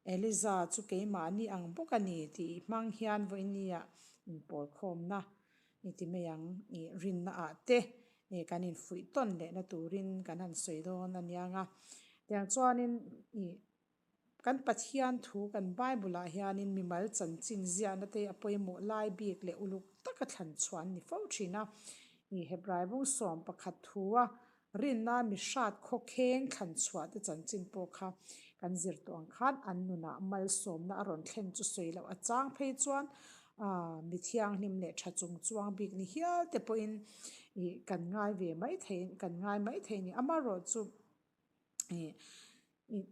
Eliza chu keimahni ang bawk a ni tih hmang hian vawinia inpawlkhawmna i ti mai ang i rinna ah te kan infuih tawn lehna turin kan han sawi dawn a nia nga. Tiang chuanin i kan Pathian thu kan Bible ah hianin mimal chanchin ziahna te a pawimawh lai bik leh uluk taka thlan chhuah an ni fo thin a. I Hebrai bawngsawm pakhat thu a Rinna mi hrat khawkheng thlan chhuah te chanchin pawh kha kan zir tawh ang khan an nunah malsawmna a rawn thlen chu sawi loh a chang phei chuan mi thianghlim leh tha chung chuang bik ni hial te pawhin ih kan ngai ve mai thei kan ngai mai thei a ni. Amaherawhchu ih ih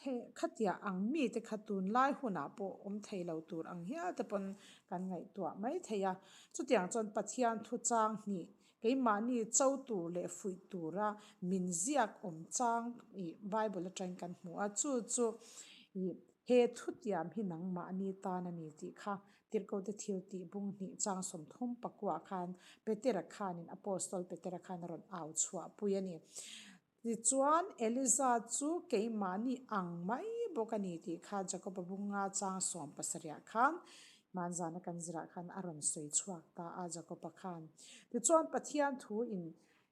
He khatiah ang mite kha tunlai hunah pawh awm thei lo tur ang hial te pawn kan ngaihtuah mai thei a. Chutiang chuan Pathian thu chang hnih keimahni cho tur leh fuih tura min ziak awm chang ih Bible atangin kan hmu a. Chu chu ih he thutiam hi nangmahni tan a ni tih kha Tirhkote thil tih bung hnih chang 30 pakuah khan Petera khanin Apostle Petera khan a rawn au chhuahpui a ni. Tichuan, Eliza chu keimahni ang mai bawk a ni tih kha Jakoba bunga chang 17 khan hmanzana kan zirah khan a rawn sawi chhuak ta a Jakoba khan. Tichuan, Pathian thu in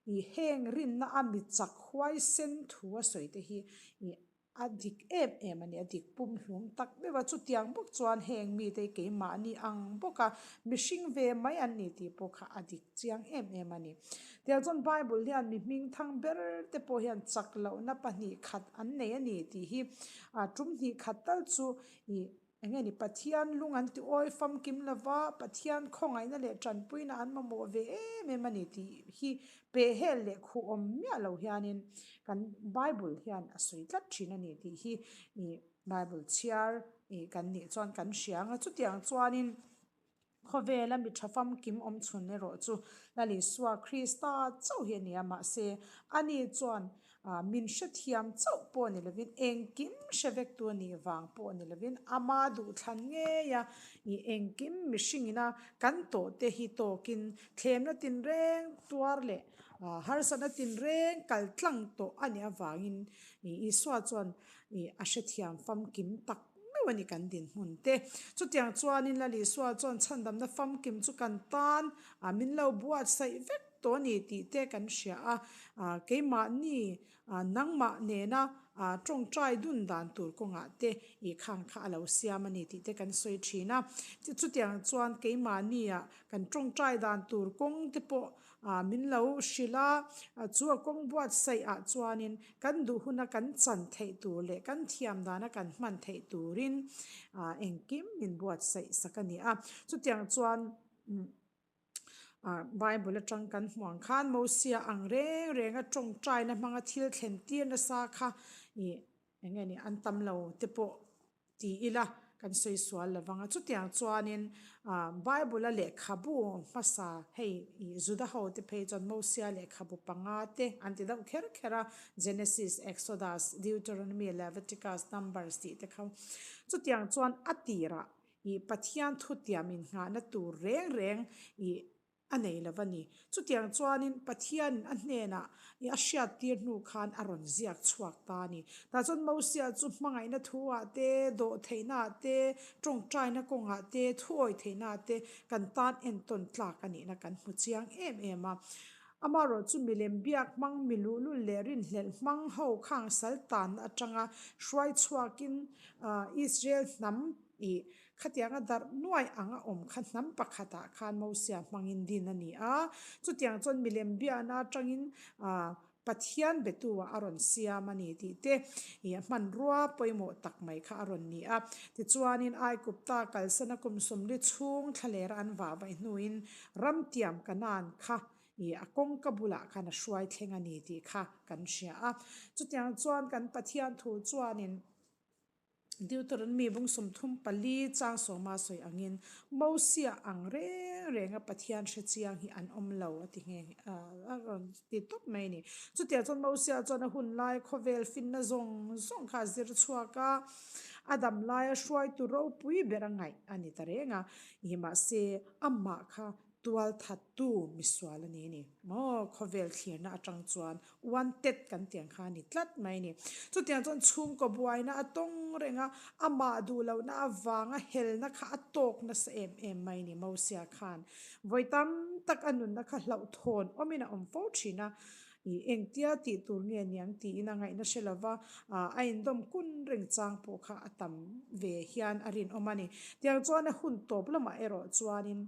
i heng rinna a mi chak huaisen thu a sawi te hi i A dik em em a ni, a dik pumhlum tak meuh a, chutiang bawk chuan heng mite hi keimahni ang bawk a, mihring ve mai an ni tih pawh kha a dik chiang em em a ni. Tiang chuan Bible hian mi hmingthang ber te pawh hian chak lohna 2 khat an nei a ni tih hi tum 2 khat tal chu ih Eng nge ni, Pathian lung an ti awi famkim lova, Pathian khawngaihna leh tanpuina an mamawh ve em em a ni tih hi pehhel leh khuhawm miah lo hianin kan Bible hian a sawi tlat thin a ni tih hi ih Bible chhiar ih kan nih chuan kan hria ang a. Chutiang chuanin khawvela mi tha famkim awm chhun erawh chu Lal Isua Krista chauh hi a ni a, mahse ani chuan Min hrethiam chauh pawh ni lovin, engkim hre vektu a nih vang pawh ni lovin, ama duhthlan ngei a, i engkim mihringina kan tawhte hi tawkin thlemna tinreng tuar leh harsatna tinreng kal tlang tawh a nih avangin Isua chuan a hrethiam famkim tak meuh a ni kan dinhmun te. Chutiang chuanin Lal Isua chuan chhandamna famkim chu kan tan min lo buatsaih vek tawh a ni tih te kan hria a, keimahni nangmah nena tawngtai dun dan tur kawngah te ih khang kha a lo siam a ni tih te kan sawi thin a. Chutiang chuan keimahnia kan tawngtai dan tur kawng te pawh min lo hrilh a, chu a kawng buatsaih ah chuanin kan duh huna kan chan theih tur leh kan thiam dana kan hman theih turin engkim min buatsaih sak a ni a. Chutiang chuan. Bible atang kan hmuh ang khan Mosia ang reng reng a tawngtaina hmanga thil thlen tir nasa kha ih eng nge ni an tam lo te pawh ti ila kan sawi sual lo vang a. Chutiang chuanin ah Bible a lehkhabu hmasa hei ih Juda ho te phei chuan Mosia lehkhabu panga te an ti deuh kher kher a, Genesis, Exodus, Deuteronomy, Leviticus, Numbers tih te kha. Chutiang chuan a tirah Ih Pathian thutiam innghahna tur reng reng ih a nei lo va ni. Chutiang chuanin Pathianin a hnenah ih a hriattir hnu khan a rawn ziak chhuak ta a ni. Tah chuan Mosia chu hmangaihna thuah te, dawhtheihnaah te, tawngtaina kawngah te, thuawi theihnaah te kan tan entawn tlak a nihna kan hmu chiang em em a. Amaherawh chu milem biak hmang, mi luhlul leh rinhlelh hmang ho khang sal tanna atanga hruai chhuakin Israel hnam Ih, khatianga darh nuai ang a awm kha hnam pakhatah khan Mosia hmangin din a ni a. Chutiang chuan milem biahna atangin Pathian betu-ah a rawn siam a ni tih te ih hmanrua pawimawh tak mai kha a rawn ni a. Tichuanin Aikupta kalsana kum 40 chhung thlalera an vah vaih hnuin ramtiam Kanaan kha ih a kawngka bulah khan a hruai thleng a ni tih kha kan hria a. Chutiang chuan kan Pathian thu chuanin. Deuteronomy bung 34 chang sawma sawi angin Mosia ang reng renga Pathian hre chiang hi an awm lo a ti nghe a rawn ti tawp mai a ni. Chutiang chuan Mosia chuan a hun lai khawvel finna zawng zawng kha a zir chhuak a, a dam laia hruaitu ropui ber a ngaih a ni ta reng a, ih mahse amah kha. Tualthattu misual a ni ni. Maw khawvel thlirna atang chuan wanted kan tih ang kha a ni tlat mai a ni. Chutiang chuan chhungkaw buaina a tawng reng a, amah duh lohna avanga helna kha a tawk nasa em em mai a ni Mosia khan. Vawi tam tak a nunna kha hlauhthawn awmin a awm fo thin a, Ih engtia tih tur nge niang tiin a ngaihna hre lova, a indawm kun reng chang pawh kha a tam ve hian a rinawm a ni. Tiang chuan a hun tawp lamah erawh chuanin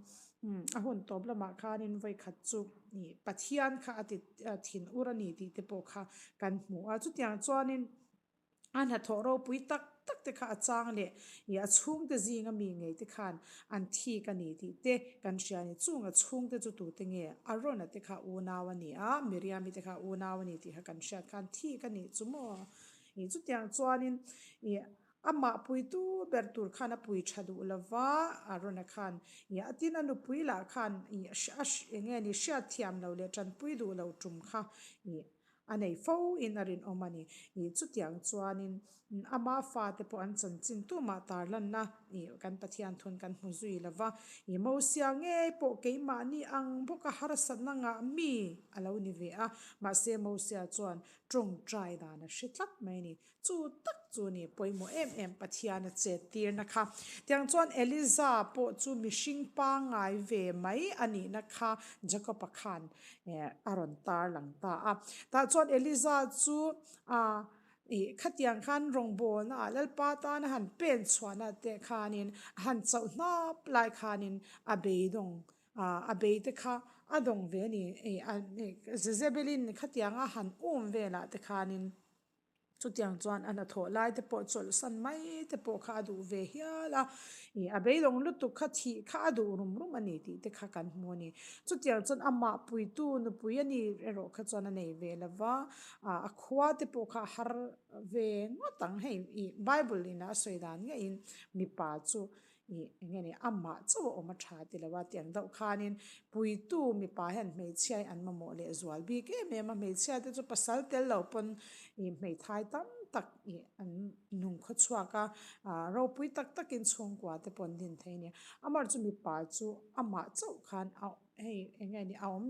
a hun tawp lamah khanin vawikhat chu ih Pathian kha a ti thinur a ni tih te pawh kha kan hmu a. Chutiang chuanin. A hnathawh ropui tak tak te kha a chang leh ih a chhungte zinga mi ngei te khan an thik a ni tih te kan hria a ni. Chung a chhungte chu tute nge? Arona te kha unau a ni a, Miriami te kha unau a ni tih kha kan hriat khan thik a nih chu maw? Ih chutiang chuanin ih amah puitu ber tur khan a pui tha duh lo va, Arona khan ih a tin a nupui lah khan ih a eng nge ni hriatthiam lo leh tanpui duh lo tum kha ih A nei fo in a rinawm a ni. Ih chutiang chuanin ama fate pawh an chanchin tumah tarlanna ih kan Pathian thun kan hmu zui lo va. Ih Mosia ngei pawh keimahni ang bawka harsatna ngah mi a lo ni ve a. Mahse Mosia chuan tawngtai dan a hre tlat mai a ni. Chu tak chu ni pawimawh em em Pathian a chet tirna kha. Tiang chuan Eliza pawh chu mihring pangngai ve mai a nihna kha Jacob-a khan a rawn tar lang ta a. Tah chuan Eliza chu ih khatiang khan rawngbawlna ah Lalpa tana han pen chhuahna te khanin a han chauh hnap lai khanin a beidawng a bei te kha a dawng ve a ni. Jezebel-in khatianga han um velah te khanin. Chutiang chuan a hnathawh lai te pawh chawlhsan mai te pawh kha a duh ve hial a, ih a beidawng lutuk kha thih kha a duh rum rum a ni tih te kha kan hmu a ni. Chutiang chuan amah puitu nupui a ni erawh kha chuan a nei ve lo va, ah a khua te pawh kha a har ve ngawt ang hei ih Bible in a sawi dan ngeiin mipa chu Ih, eng nge ni, amah chauh a awm a tha ti lo a, tiang deuh khanin puitu mipa hian hmeichhia hi an mamawh leh zual bik em em a, hmeichhia te chu pasal tel lo pawn ih hmeithai tam tak ih an nung khaw chhuak a, ah ropui tak takin chhungkua te pawh an din thei a ni. Amaherawhchu chu mipa chu amah chauh khan a hei eng nge ni a awm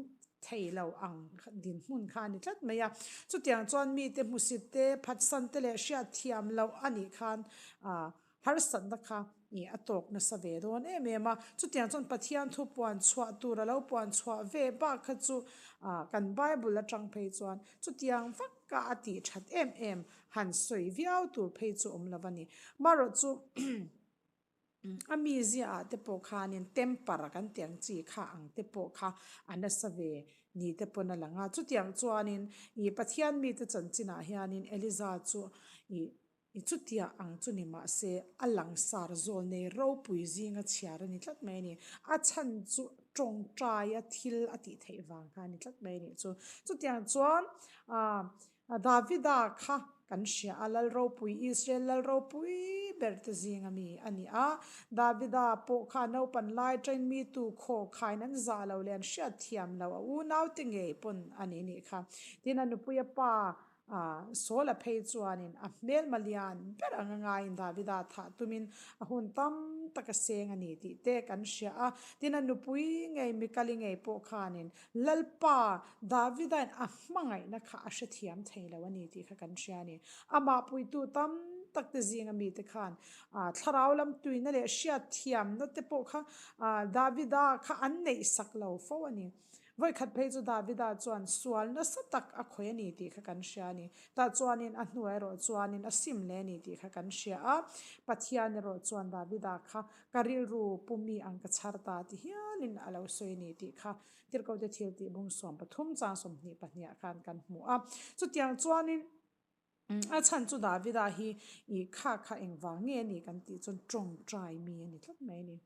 thei lo ang dinhmun kha a ni tlat mai a, chutiang chuan mite hmusit te, phatsan te leh hriatthiam loh a nih khan ah Harsatna kha ih a tawk nasa ve dawn em em a, chutiang chuan Pathian thu puan chhuah tur a lo puan chhuah ve bak kha chu ah kan Bible atang phei chuan chutiang vaka a tih that em em han sawi viau tur phei chu awm lo a ni. Marawh chu a mizia ah te pawh khanin temper kan tih ang chi kha ang te pawh kha a nasa ve ni te pawn a lang a, chutiang chuanin ih Pathian mite chanchinah hianin Eliza chu ih I chutia ang chu ni mah se, a langsar zawl nei ropui zinga chhiar a ni tlat mai a ni. A chhan chu tawngtaia thil a tih theih vang kha a ni tlat mai a nih chu. Chutiang chuan Davida kha kan hria a, Lal ropui, Israel Lal ropui ber te zinga mi a ni a. Davida pawh kha naupan lai train mi tu khaw khain an zah lo leh an hriat thiam lo, a unaute ngei pawn a ni nih kha. Tin, a nupuia pa A Saul-a phei chuanin a hmelma lian ber anga ngaiin Davida thah tumin a hun tam tak a seng a ni tih te kan hria a. Tin, a nupui ngei Mikali ngei pawh khanin Lalpa Davidain a hmangaihna kha a hrethiam thei lo a ni tih kha kan hria a ni. Amah puitu tam tak te zinga mite khan thlarau lam tuina leh hriatthiamna te pawh kha Davida kha an neihsak lo fo a ni. Vawikhat phei chu Davida chuan sual nasa tak a khawih a ni tih kha kan hria a ni. Tah chuanin a hnuai erawh chuanin a sim leh a ni tih kha kan hria a. Pathian erawh chuan Davida kha ka rilru pumi ang ka chhar ta ti hialin a lo sawi a ni tih kha Tirhkote thiltih bung 13 chang 22 khan kan hmu a. Chutiang chuanin. A chhan chu Davida hi ih kha kha engvang nge a ni kan tih chuan tawngtai mi a ni tlat mai a ni.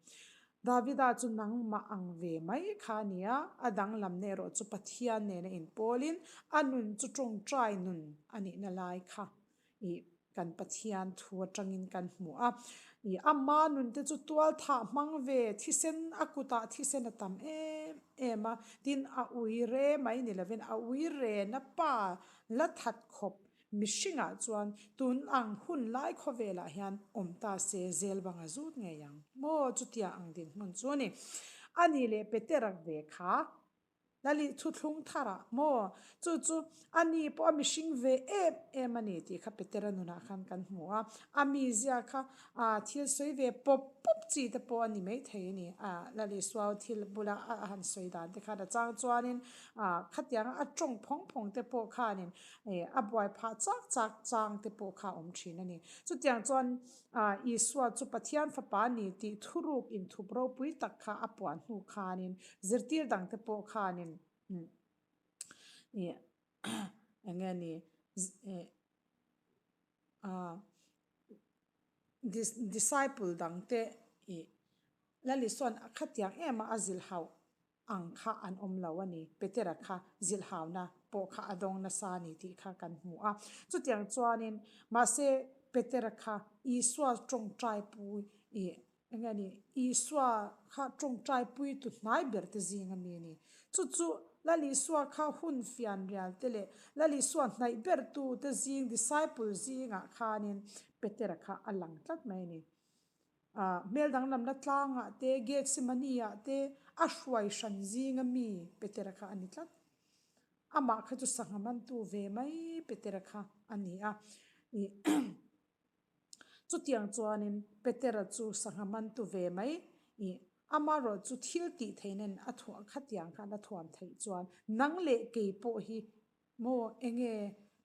Davida chu nangmah ang ve mai kha a ni a, a danglamna erawh chu Pathian nena inpawlin a nun chu tawngtai nun a nihna lai kha ih kan Pathian thu atangin kan hmu a. Ih ama nun te chu tual thah hmang ve thisen a kutah thisen a tam em em a, tin a ui re mai ni lovin a ui rena pa La that khawp mihringah chuan tun ang hun lai khawvelah hian awm ta se zel bang a zut ngei ang maw? Chutia ang dinhmun chu a ni. A nih leh Petera ve kha Lali thuthlung tharah maw? Chu chu a ni pawh a mihring ve em em a ni tih kha Petera nunah khan kan hmu a. A mizia kha thil sawi ve pawp pawp chi te pawh a ni maithei a ni. Lali Suau thil bula a han sawi dan te khan a chang chuanin khatianga a tawng phawng phawng te pawh khanin a buai phah chak chak chang te pawh kha a awm thin a ni. Chutiang chuan Isua chu Pathian Fapa a ni tih thuruk inthup ropui tak kha a puan hnu khanin zirtir dangte pawh khanin eng nge ni disciple dangte ih Lal Isua'n a khatiang em a a zilhauh ang kha an awm lo a ni. Petera kha zilhhauna pawh kha a dawng nasa a ni tih kha kan hmu a. Chutiang chuanin mahse Petera kha Isua tawngtaipui ih eng nge ni Isua kha tawngtaipui tu hnai ber te zing a mi a ni. Chu chu Lal Isua kha hun fianrial te leh Lal Isua hnaih ber tu te zing disciple zingah khanin Petera kha a lang tlat mai a ni. Hmel danglamna tlangah te, Gethsemane-ah te a hruai hran zinga mi Petera kha a ni tlat. Amah kha chu sangha mantu ve mai Petera kha a ni a. Chutiang chuanin Petera chu sangha mantu ve mai amaherawh chu thil tih theihnain a thuah khatiang khan a thuam theih chuan nang leh kei pawh hi Maw, enge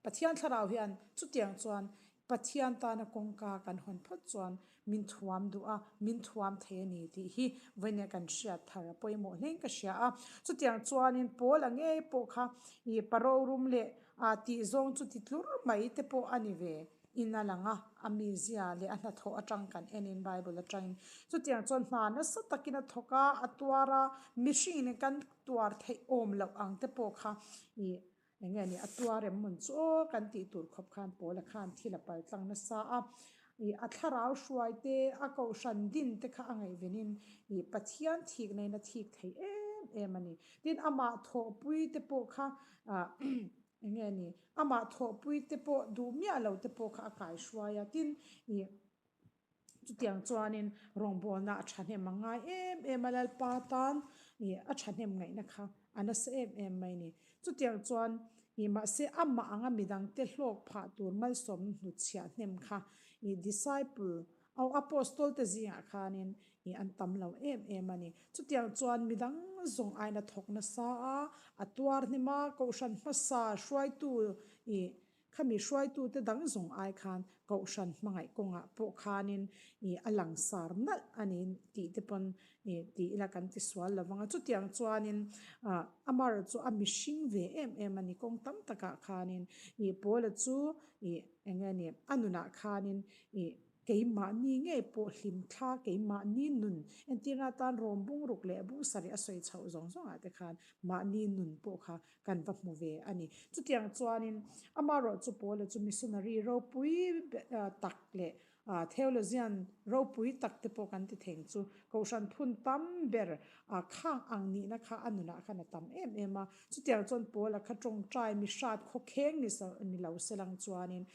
Pathian thlarau hian chutiang chuan Pathian tana kawngka kan hawn phawt chuan min thuam duh a, min thuam thei a ni tih hi vawiin kan hriat thar a pawimawh hlein ka hria a. Chutiang chuanin Paula ngei pawh kha ih parorum leh ah tih zawng chu ti tlur mai te pawh a ni ve in a lang a, a mizia leh a hnathawh atang kan enin Bible atangin chutiang chuan hna nasa takin a thawk a, a tuar a, mihringin kan tuar theih awm loh ang te pawh kha ih eng nge ni a tuar em mawn chu aw kan tih tur khawp khan Paula khan thil a pal tlang nasa a, ih a thlarau hruai te a kohhran din te kha a ngaihvenin ih Pathian thik naiin a thik thei em em a ni. Tin amah thawhpui te pawh kha ah eng nge ni amah thawhpui te pawh duh miah lo te pawh kha a kaihruai a, tin ih Chutiang chuanin rawngbawlna a thahnem a ngai em em a, Lalpa tan ih a thahnem ngaihna kha a nasa em em mai ni. Chutiang chuan ih mahse amah anga midangte hlawk phah tur malsawmna hnutchhiah hnem kha ih disciple oh apostol te zingah khanin ih an tam lo em em a ni. Chutiang chuan midang zawng aina thawk nasa a, a tuar hnem a, kohhran hmasa hruaitu ih Khami hruaitute dang zawng ai khan Kohhran hmangaih kawngah pawh khanin ih a langsar nalh a ni tih te pawn ih ti ila kan ti sual lo vang a. Chutiang chuanin ah amaherawh chu a mihring ve em em a ni kawng tam takah khanin ih Paula chu ih eng nge ni a nunah khanin ih keimahni ngei pawh hlimthla keimahni nun entirna atan rawm bungruk leh bungsarih a sawi chhoh zawng zawngah te khan mahni nun pawh kha kan va hmu ve a ni. Chutiang chuanin amaherawh chu Paula chu missionary ropui tak leh theologian ropui tak te pawh kan ti theng chu Kohhran phun tam ber khang ang nihna kha a nunah khan a tam em em a. Chutiang chuan Paula kha tawngtai mi hrat khawkheng ni lo selang chuanin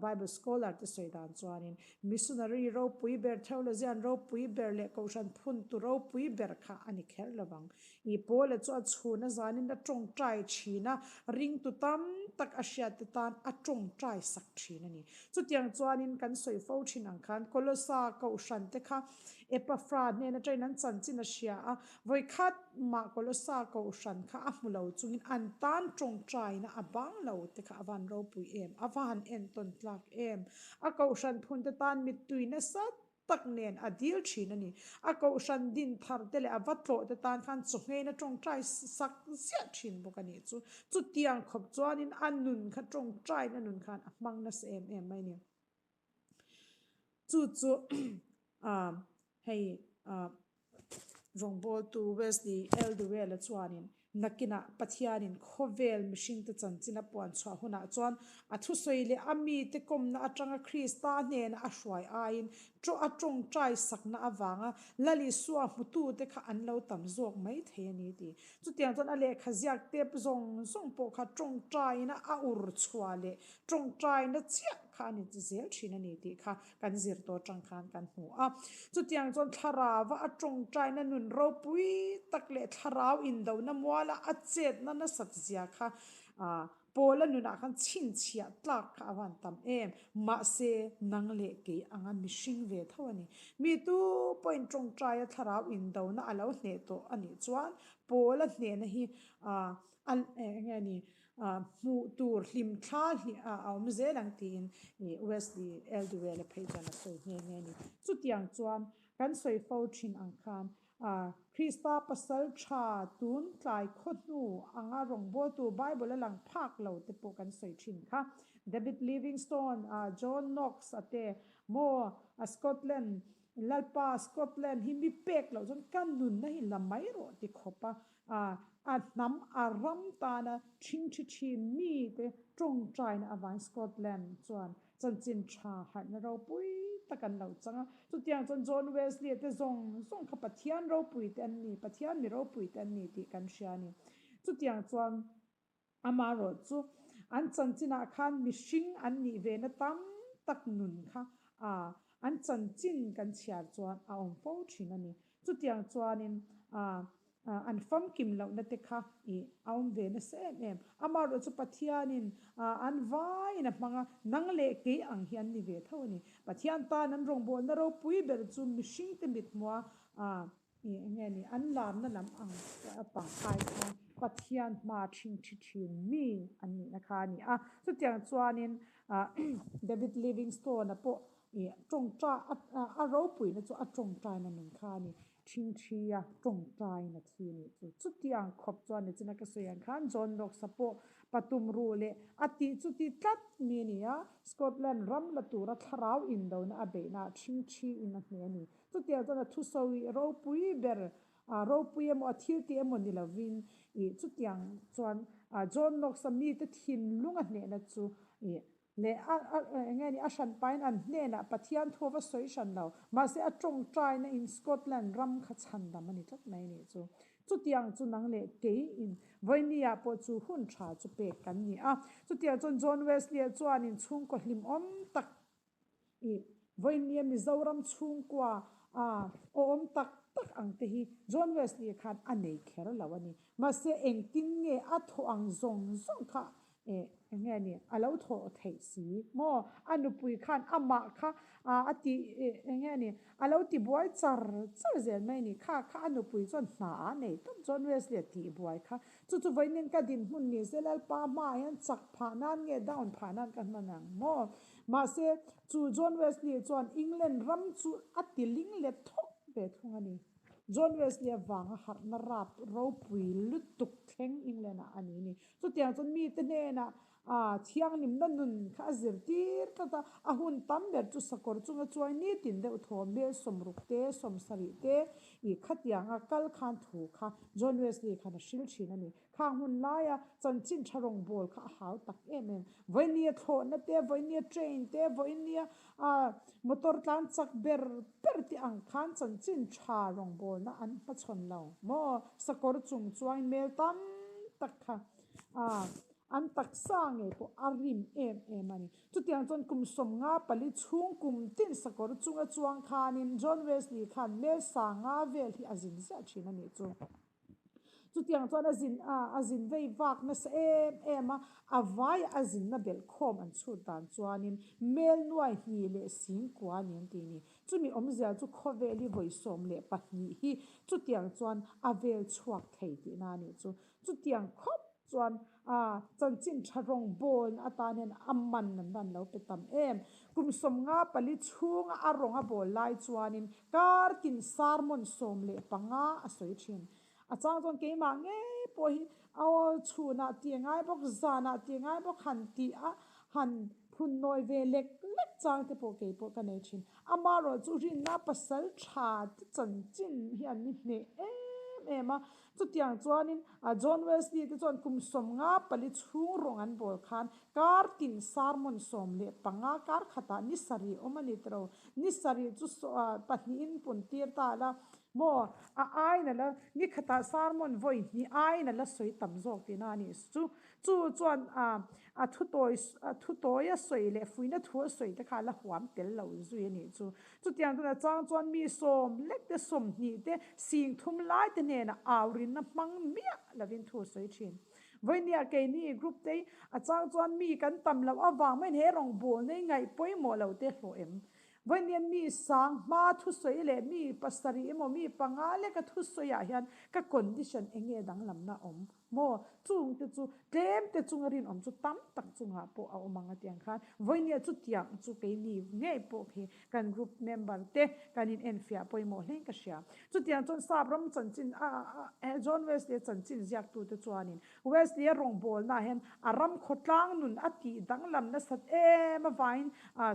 Bible scholar te sawi dan chuanin missionary ropui ber, theologian ropui ber leh Kohhran phun tu ropui ber kha a ni kher lovang. I Paula chu a chhun a zanin a tawngtai thin a, ringtu tam tak a hriat te tan a tawngtai sak thin a ni. Chutiang chuanin kan sawi fo thin ang khan Kolosa Kohhran te kha Epaphra hnen atangin an chanchin a hria a, vawikhat mah Kolosa Kohhran kha a hmu lo chungin an tan tawngtaina a bang lo te kha a van ropui em, a va han entawn tlak em. A Kohhran phun te tan mittui nasa tak nen a dil thin a ni. A kohhran din thar te leh a va tlawh te tan khan chawhngeiin a tawngtai sak ziah thin bawk a nih chu. Chutiang khawp chuanin a nun kha tawngtaiin a nun khan a hmang nasa em em mai a ni. Chu chu hei Rawngbawltu Wesley Elduel-a chuanin nakinah Pathianin khawvel mihringte chanchin a puan chhuah hunah chuan a thusawi leh a mite kawmna atanga Krista hnena a hruai aiin a tawngtai sakna avanga Lal Isua hmutute kha an lo tam zawk mai thei a ni ti. Chutiang chuan a lehkha ziak tep zawng zawng pawh kha tawngtaina a ur chhuah leh tawngtaina chiah kha. kha a ni zel thin a ni tih kha kan zir tawh atang khan kan hmu a. Chutiang chuan thlarauva a tawngtaina nun ropui tak leh thlarau indona muala a chetna nasat zia kha Pawla nunah khan chhinchhiah tlak kha a van tam em. Mahse, nang leh kei anga mihring ve tho a ni. Mi tu pawhin tawngtaia thlarau indona a lo hneh tawh a nih chuan Pawla hnehna hi eng nge ni hmuh tur hlimthla a awm zel ang tiin Wesley Elduel-a phei chuan a sawi nghe nghe a ni. Chutiang chuan kan sawi fo thin ang khan Krista pasal tha tun tlai khaw hnu anga rawngbawltu Bible a lang phak lo te pawh kan sawi thin kha. David Livingstone, John Knox a te maw Scotland Lalpa Scotland hi mi pek loh chuan ka nunna hi la mai rawh ti khawp a a hnam a ram tana ṭhingṭhi ṭhin mite ṭawngṭaina avangin Scotland chuan chanchin ṭha harhna ropui tak an lo chang a. Chutiang chuan John Wesley-a te zawng zawng kha Pathian ropui te an ni, Pathian mi ropui te an ni tih kan hria a ni. Chutiang chuan amaherawh chu an chanchinah khan mihring an nih vena tam tak nun kha an chanchin kan chhiar chuan a awm fo ṭhin a ni. Chutiang chuanin an famkim lohna te kha ih a awm ve nasa em em. Amaherawh chu Pathianin an vaiin a hmang a, nang leh kei ang hi an ni ve tho a ni. Pathian tan an rawngbawlna ropui ber chu mihringte mithmua ih eng nge ni an larna lam ang pang ai khan Pathian hma ṭhing ṭhi ṭhin mi an nihna kha a ni a. Chutiang chuanin David Livingstone-a pawh Ih, tawngtai a ropuina chu a tawngtaina nun kha a ni. Thingthia tawngtaina thi a nih chu. Chutiang khawp chuan nichina ka sawi ang khan John Knox-a pawh patum ruh leh a tih chu ti tlat mi a ni a, Scotland ram la tura thlarau indona a beihnaah thingthiin a hneh a ni. Chutiang chuan a thusawi ropui ber ropui emaw a thil tih emaw ni lovin ih chutiang chuan John Knox-a mite thinlung a hnehna chu ih Leh a a eng nge ni a hran pain an hnenah Pathian thu a va sawi hran lo. Mahse a tawngtaina in Scotland ram kha chhandam a ni tlat mai a nih chu. Chutiang chu nang leh kei in Vawinia pawh chu hun tha chu pek kan ni a. Chutiang chuan John Wesley-a chuanin chhungkaw hlimawm tak i Vawinia Mizoram chhungkua a awm tak tak ang te hi John Wesley-a khan a nei kher lo a ni. Mahse engtin nge a thawh ang zawng zawng kha Eh, eng nge ni, a lo thawh theih si maw? A nupui khan amah kha a ti, eng nge ni, a lo ti buai char char zel mai ni. Kha kha a nupui chuan hna a nei tawp chuan Wesley a tih buai kha. Chu chu vawiin ka dinhmun ni se Lalpa hmaah hian chak phah nan nge down phah nan ka hman ang maw? Mahse, chu John Wesley chuan England ram chu a ti ling let thawk ve thung a ni. John Wesley avanga harhna rap ropui lutuk thleng England-ah a ni ni. Chutiang chuan mite hnenah thianghlimna nun kha a zirtir tlat a, a hun tam ber chu sakawr chunga chuai nitin deuh thaw mel sawmruk te, sawmsarih te ih khatianga kal khan thu kha John Wesley khan a hril thin a ni. Khang hun laia chanchin tha rawngbâwl kha a hau tak em em. Vawinia thlawhna te, vawinia train te, vawinia motor tlan chak ber ber te ang khan chanchin tha rawngbâwlna an hmachhawn lo maw? Sakawr chung chuan mel tam tak kha an taksa ngei pawh a rim em em a ni. Chutiang chuan kum 54 chhung kum tin sakawr chunga chuang khanin John Wesley khan mel 5,000 vel hi a zin ziah thin a nih chu. Chutiang chuan a zin a, a zin vei vak nasa em em a, a vai a zinna belh khawm an chhut dan chuanin mel nuai hnih leh singkua a ni an ti ni. Chumi awmzia chu khawvel hi vawi 12 hi chutiang chuan a vel chhuak thei tihna a nih chu. Chutiang khawp chuan a chanchin tha rawng bawlna atan hian a man an van lo pe tam em. Kum 54 chhunga a rawng a bawl lai chuanin kar tin sermon 15 a sawi thin. A chang chuan keimah ngei pawh hi aw chhunah tih a ngai bawk, zanah tih a ngai bawk han tih a han phun nawi ve lek lek chang te pawh kei pawh ka nei thin. Amaherawh chu rinna pasal tha te chanchin hi an ni hneh em em a. Chutiang chuanin John Wesley te chuan kum 54 chhung rawng an bawl khan kar tin sermon 15 kar khatah ni sarih awm a ni tiro. Ni sarih chu pahnihin pun tir ta la maw? A aiin a la ni khatah sermon vawi hnih aiin a la sawi tam zawk tihna a nih chu. Chu chuan. A thu tawi a thu tawi a sawi leh fuihna thu a sawi te kha a la huam tel lo zui a nih chu. Chutiang tuna chang chuan mi sawm lek te 20 te sing thum lai te hnenah au rinna hmang miah lovin thu a sawi thin. Vawinia keini group te a chang chuan mi kan tam loh avang maiin he rawngbawlna hi ngaih pawimawh lo te hlawh em? Vawinia mi sang hma thusawi leh mi pasarih emaw mi panga leka thusawiah hian ka condition eng nge danglamna awm? Maw? Chung te chu tlem te chunga rinawm chu tam tak chungah pawh a awm ang a tiang khan vawinia chutiang chu keini ngei pawh khi kan group member te kan in enfiah pawimawh hlein ka hria. Chutiang chuan sap ram chanchin a a John Wesley a chanchin ziaktu te chuanin Wesley a rawngbawlnaah hian a ram khawtlang nun a tih danglam nasat em avangin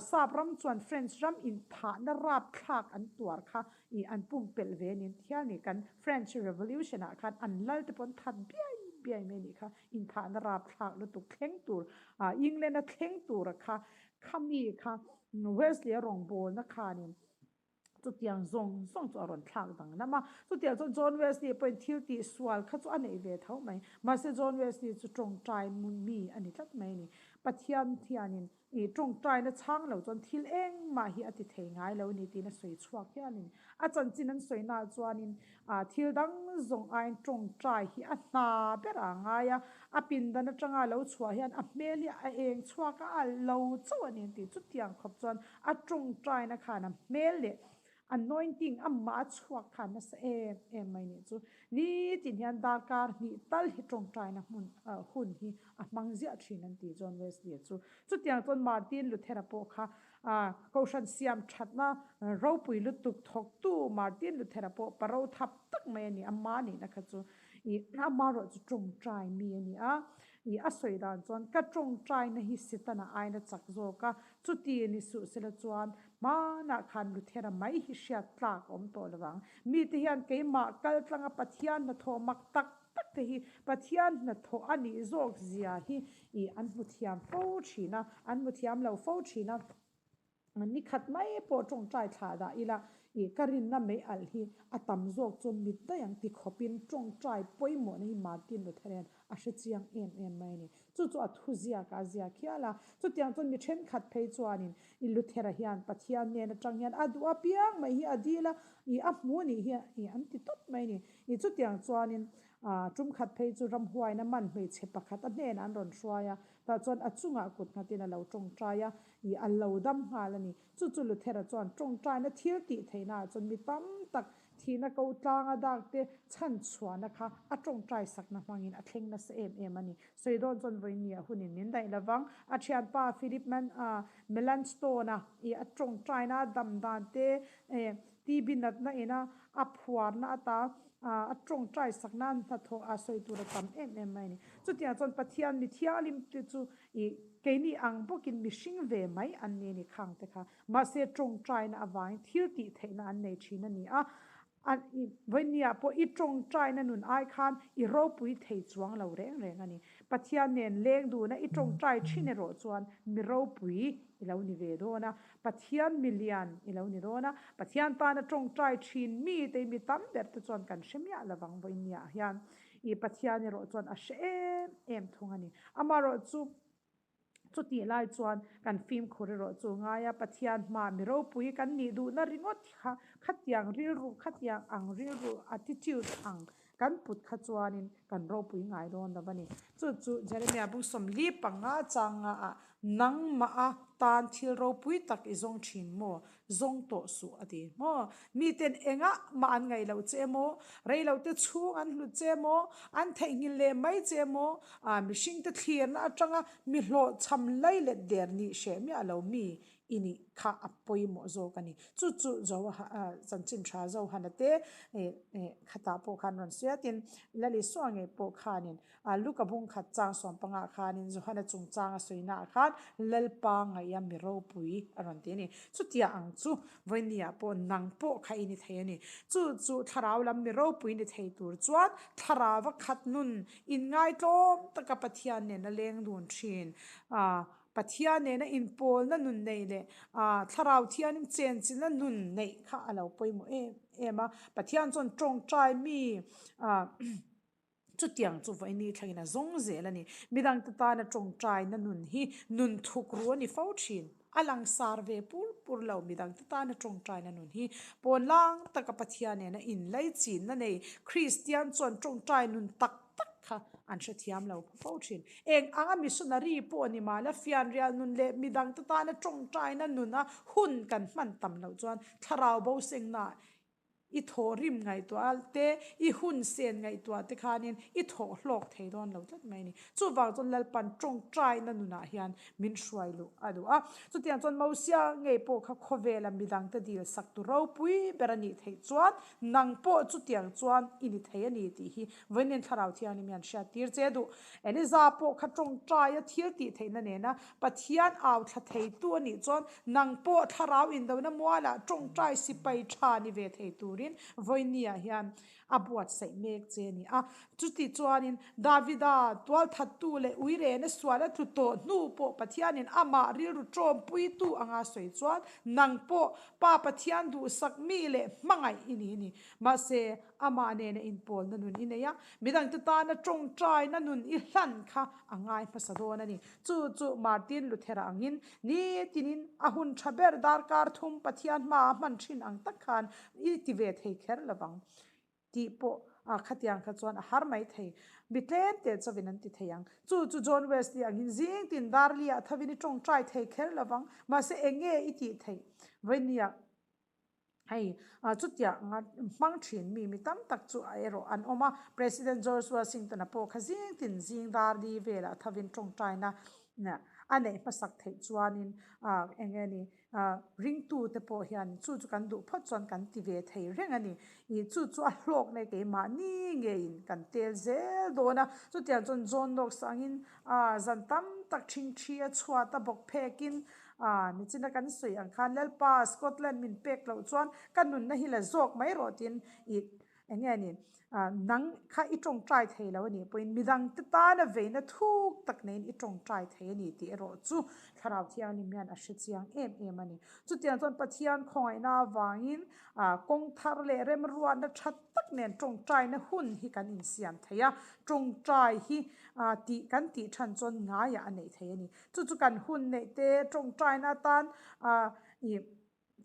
sap ram chuan French ram inthahna rapthlak an tuar kha Ih an pumpelh ve nin thial ni kan French Revolution ah khan an lal te pawh an that biai biai mai nih kha inthahna rapthlak lutuk thleng tur ah England a thleng tur a kha khami kha Wesley a rawngbawlna khanin chutiang zawng zawng chu a rawn thlak danglam a chutiang chuan John Wesley pawhin thil tih sual kha chu a neih ve tho mai mahse John Wesley chu tawngtai mi a ni tlat mai a ni Pathian hianin I tawngtaina chhang lo chuan thil engmah hi a ti thei ngai lo a ni tiin a sawi chhuak hialin a chanchin an sawi naah chuanin thil dang zawng aiin tawngtai hi a hna berah a ngai a, a pindan atanga a lo chhuah hian a hmel hi a eng chhuak a, a lo chauh a ni an ti. Chutiang khawp chuan a tawngtaina khan a hmel leh Anointing amah a chhuak kha nasa em em mai nih chu. Nitin hian darkar hnih tal hi tawngtaina hmun hun hi a hmang ziah thin an ti John Wesley-a chu. Chutiang chuan Martin Luther-a pawh kha Kohhran siam thatna ropui lutuk thawktu Martin Luther-a pawh paro thap tak mai a ni. Ama nihna kha chu ih amarawh chu tawngtai mi a ni a. Ih a sawi dan chuan ka tawngtaina hi Setana aina chak zawk a, chuti ni suh sela chuan Hmanah khan Luthera mai hi hriat tlak a awm tawh lo vang. Mite hian keimah kal tlanga Pathian hnathawh mak tak tak te hi Pathian hnathawh a nih zawk zia hi ih an hmu thiam fo thin a, an hmu thiam lo fo thin a. Nikhat mai pawh tawngtai thlah dah ila ih ka rinna mei alh hi a tam zawk chuan mit daih ang ti khawpin tawngtai pawimawhna hi Martin Luther hian a hre chiang em em mai a ni. Chu chu a thu ziak a ziak hial a. Chutiang chuan mi thenkhat phei chuanin i Luthera hian Pathian nen atang hian a duh apiang mai hi a dil a, i a hmu nih hi i an ti tawp mai a ni. I chutiang chuanin tum khat phei chu ramhuaina man hmeichhe pakhat a hnenah an rawn hruai a, tah chuan a chungah kut nghatin a lo tawngtai a, i a lo dam nghal a ni. Chu chu Luthera chuan tawngtaina thil tih theihnaah chuan mi tam tak Thihna ko tlanga dak te chhan chhuahna kha a tawngtai sakna hmangin a thleng nasa em em a ni. Sawi dawn chuan vawinia hunin min daih lovang. A thianpa Philip Melanchthon-a i a tawngtaina a dam dan te, TB natna ina a phuarna ata a tawngtai sakna hnathawh a sawi tur a tam em em mai a ni. Chutiang chuan Pathian mi thianghlim te chu i keini ang bawkin mihring ve mai an ni a ni khang te kha. Mahse, tawngtaina avangin thil tih theihna an nei thin a ni a, vawinia pawh i tawngtaina nun ai khan i ropui thei chuang lo reng reng a ni. Pathian nen leng duna i tawngtai thin erawh chuan mi ropui i lo ni ve dawn a, Pathian mi lian i lo ni dawn a, Pathian tana tawngtai thin mite mi tam ber te chuan kan hre miah lovang vawinia hian i Pathian erawh chuan a hre em em thung a ni. Amaherawhchu. Chutih lai chuan kan fimkhur erawh chu ngai a, Pathian hma mi ropui kan nih duhna ringawt kha khatiang rilru, khatiang ang rilru, attitude ang kan put kha chuanin kan ropui ngai dawn lo a ni. Chu chu Jeremiah bung 45 changa ah nangmah a tan thil ropui tak i zawng thin maw? Zawng tawh suh a ti maw? Miten engah mah an ngaih loh che emaw, rei lo te chhung an hlut che emaw, an theihnghilh leh mai che emaw, ah mihringte thlirna atanga mi hlawhchham lai let der nih hreh miah lo mi i nih kha a pawimawh zawk a ni. Chu chu chanchin tha Johana te khatah pawh khan rawn sawi a, tin Lalisua ngei pawh khanin A Luka bung khat chang sawmpangah khanin Johana chungchang a sawinaah khan Lalpa ngaih a mi ropui a rawn ti a ni. Chutia ang chu vawinia pawh nang pawh kha i ni thei a ni. Chu chu thlarau lam mi ropui ni thei tur chuan thlarau a khat nun inngaitlawm taka Pathian nen a leng dun thin. Pathian nena inpawlna nun neih leh thlarau thianin chenchilhna nun neih kha a lo pawimawh em em a. Pathian chuan tawngtai mi. Chutiang chu vawiini thlangin a zawng zel a ni. Midangte tana tawngtaina nun hi nun thukru a ni fo thin. A langsar ve pur pur lo. Midangte tana tawngtaina nun hi pawnlang taka Pathian nena inlaichinna nei Kristian chuan tawngtai nun tak tak kha an hrethiam lo fo thin. Eng anga missionary pawh ni mahla fianrial nun leh midangte tana tawngtaina nuna hun kan hman tam loh chuan thlarau bo sengna I thawhrim ngaihtuah te, i hun sen ngaihtuah te khanin i thawh hlawk thei dawn lo tlat mai a ni. Chuvang chuan Lalpan tawngtaina nunah hian min hruai luh a duh a. Chutiang chuan Mosia ngei pawh kha khawvela midangte dil sak tu ropui ber a nih theih chuan nang pawh chutiang chuan i ni thei a ni tih hi Vawiin Thlarau Thianghlim hian hriat tir che duh. Eliza pawh kha tawngtaia thil tih theihna nena Pathian au thla theitu a nih chuan nang pawh thlarau indona mualah tawngtai sipai tha ni ve thei turin vawinia hian a buatsaih mek che a ni a. Chuti chuanin Davida tualthattu leh uirena sual a tlu tawh hnu pawh Pathianin amah rilru tawmpuitu anga sawi chuan nang pawh Pa Pathian duhsak mi leh hmangaih i ni a ni. Mahse, amah nena inpawlna nun i nei a, midangte tana tawngtaina nun i hlan kha a ngai hmasa dawn a ni. Chu chu Martin Luthera angin nitinin a hun tha ber darkar thum Pathian hmaah hman thin ang tak khan i ti ve thei kher lovang tih pawh khatiang kha chuan a har mai thei. Mi tlem te chauhin an ti thei ang. Chu chu John Wesley angin zing tin darliah thovin i tawngtai thei kher lovang. Mahse eng nge i tih theih? Vawinia. Hei, chutiang anga hmang thin mi mi tam tak chu erawh an awm a. President George Washington-a pawh kha zing tin zing dar li velah thovin tawngtaina a neih hmasak theih chuanin eng nge ni, ringtute pawh hian chu chu kan duh phawt chuan kan ti ve thei reng a ni. Ih, chu chu a hlawkna hi keimahni ngeiin kan tel zel dawn a. Chutiang chuan John Knox angin zan tam tak thingthi a chhuat a bawk phekin A, nichina kan sawi ang khan Lalpa Scotland min pek loh chuan ka nunna hi la zawk mai rawh tiin i eng nge ni nang kha i tawngtai thei lo a nih pawhin midangte tana veina thuk tak neiin i tawngtai thei a ni tih erawh chu Thlarau Thianghlim hian a hre chiang em em a ni. Chutiang chuan Pathian khawngaihna avangin kawng thar leh remruatna tha tak nen tawngtaina hun hi kan insiam thei a, tawngtai hi tih kan tih than chuan ngaiah a neih thei a ni. Chu chu kan hun neih te tawngtaina atan ah ih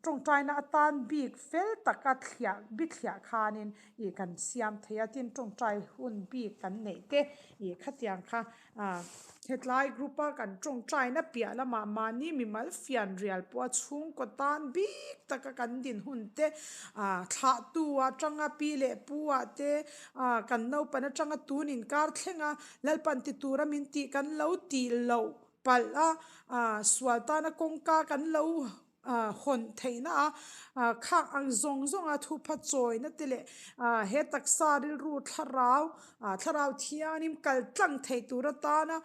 tawngtaina atan bik fel taka thliah bithliah khanin ih kan siam thei a tin tawngtai hun bik kan neih te ih khatiang kha ah hetlai group a kan tawngtaina piah lamah mahni mimal fian rial pawh a chhungkaw tan bik taka kan din hun te ah thlahtu atanga pi leh pu ah te ah kan naupang atanga tun inkar thleng a. Lalpan ti tura min tih kan lo tih loh palh a, sual tana kawngka kan lo hawn theihna a, khak ang zawng zawnga thupha chawina te leh he taksa rilru thlarau, thlarau thianghlim kal tlang thei tur atana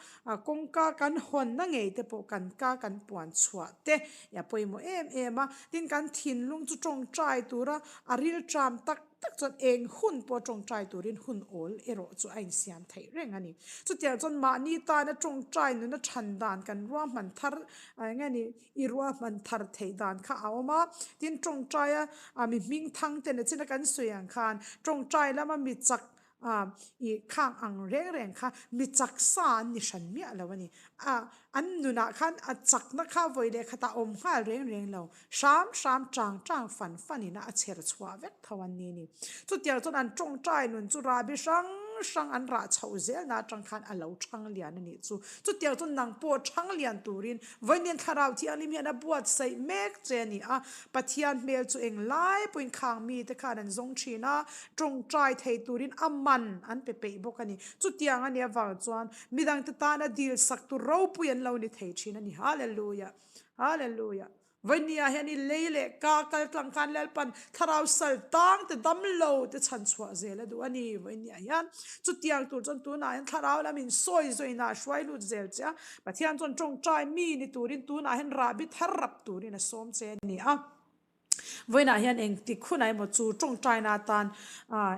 kawngka kan hawnna ngei te pawh kan ka kan puan chhuah te a pawimawh em em a. Tin, kan thinlung chu tawngtai tura a rilṭam tak tak chuan eng hun pawh tawngtai turin hun awl erawh chu a insiam theih reng a ni. Chutiang chuan mahni tana tawngtai nuna than dan kan ruahman thar eng nge ni i ruahman thar theih dan kha a awm a, tin tawngtaia mi hming thang te na china kan sawi ang khan tawngtai lama mi chak i khang ang reng reng kha mi chak sa an ni hran miah lo a ni. A an nunah khan a chakna kha vawi leh khatah a awm nghal reng reng lo. Hram hram chang chang fan fan in a chher chhuah vek tho an ni ni. Chutiang chuan an tawngtai nun chu rahbi hrang hrang an rah chhoh zelna atang khan a lo thang lian a nih chu. Chutiang chuan nang pawh thang lian turin Vawiin Thlarau Thianghlim hian a buatsaih mek che a ni a. Pathian hmel chu eng lai pawhin khang mite khan an zawng thin a, tawngtai thei turin a man an pe peih bawk a ni. Chutiang a nih avang chuan midangte tana dil sak tur ropui an lo ni thei thin a ni. Hallelujah! Hallelujah! Vawinia hian i lei leh ka kal tlang khan Lalpan thlarau sal tang te dam lo te chhan chhuah zel a duh a ni. Vawinia hian chutiang tur chuan tunah hian thlarau lam in sawi zawina a hruai lut zel che a, Pathian chuan tawngtai mi ni turin tunah hian rahbi thar rap turin a sawm che a ni a. Vawiinah hian engtik hunah emaw chu tawngtaina atan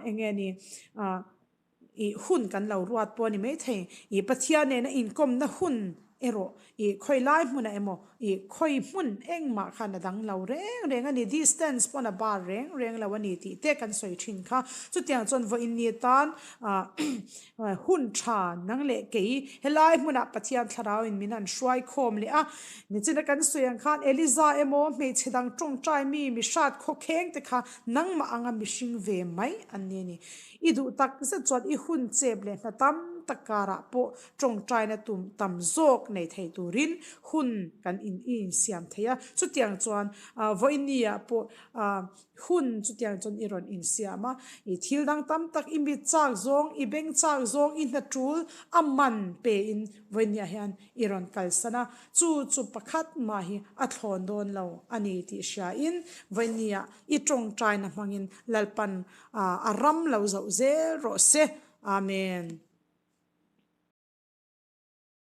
eng nge ni ih hun kan lo ruat pawh a ni maithei. Ih Pathian nena inkawmna hun. erawh ih khawi lai hmunah emaw ih khawi hmun engmah khan a dang lo reng reng a ni, distance pawn a bar reng reng lo a ni tih te kan sawi thin kha. Chutiang chuan vawiin ni atan ah hun tha nang leh kei helai hmunah Pathian thlarauin min han hruai khawm leh a, nichina kan sawi ang khan Eliza emaw hmeichhe dang tawngtai mi mi hrat khawkheng te kha nangmah anga mihring ve mai an ni a ni. I duh tak zet chuan i hun chep leh hna tam tak karah pawh tawngtaina tum tam zawk nei thei turin hun kan in i insiam thei a. Chutiang chuan vawinia pawh hun chutiang chuan i rawn insiam a. I thil dang tam tak i mit chak zawng, i beng chak zawng, i hna tul a man pein vawinia hian i rawn kalsan a. Chu chu pakhat mah hi a thlawn dawn lo a ni tih hriain vawinia i tawngtaina hmangin Lalpan a ram lo zoh zel rawh se. Amen.